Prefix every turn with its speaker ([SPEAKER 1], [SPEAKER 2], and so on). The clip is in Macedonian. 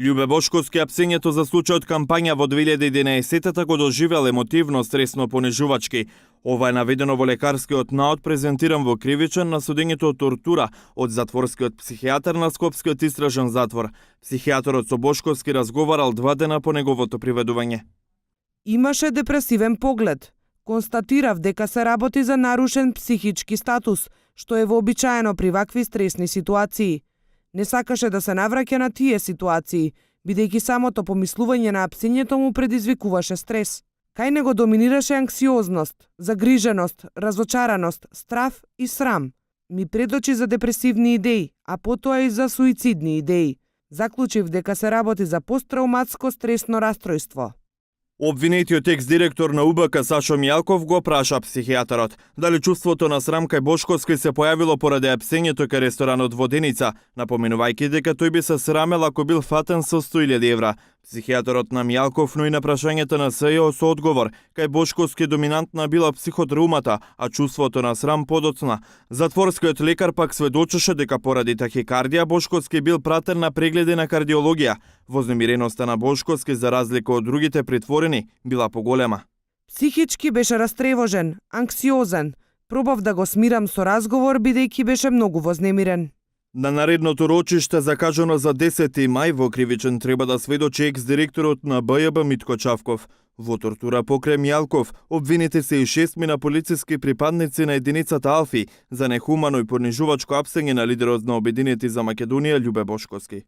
[SPEAKER 1] Љубе Бошковски апсењето за случајот кампања во 2011 го доживел емотивно, стресно, понижувачки. Ова е наведено во лекарскиот наод презентиран во кривичен на судењето од тортура од затворскиот психијатар на Скопскиот истражен затвор. Психијаторот со Бошковски разговарал 2 дена по неговото приведување.
[SPEAKER 2] Имаше депресивен поглед. Констатирав дека се работи за нарушен психички статус, што е вообичаено при вакви стресни ситуации. Не сакаше да се навраќа на тие ситуации, бидејќи самото помислување на апсењето му предизвикуваше стрес. Кај него доминираше анксиозност, загриженост, разочараност, страф и срам. Ми предочи за депресивни идеи, а потоа и за суицидни идеи. Заклучив дека се работи за посттрауматско стресно растројство.
[SPEAKER 1] Обвинетиот екс-директор на УБК Сашо Мијалков го праша психијатарот дали чувството на срам кај Бошковски се појавило поради апсењето кај ресторанот Воденица, напоменувајќи дека тој би се срамел ако бил фатен со 100.000 евра. Психијаторот на Мијалков, но и на прашањето на СЈО со одговор, кај Бошковски доминантна била психотраумата, а чувството на срам подоцна. Затворскиот лекар пак сведочеше дека поради тахикардија Бошковски бил пратен на прегледи на кардиологија. Вознемиреноста на Бошковски, за разлика од другите притворени, била поголема.
[SPEAKER 2] Психички беше растревожен, анксиозен. Пробав да го смирам со разговор, бидејќи беше многу вознемирен.
[SPEAKER 1] На наредното рочиште, закажано за 10 мај, во кривичен треба да сведочи екс-директорот на БЈБ Митко Чавков. Во тортура покрај Мијалков, обвините се и 6 полициски припадници на единицата Алфи за нехумано и понижувачко апсење на лидерот на Обединети за Македонија Љубе Бошковски.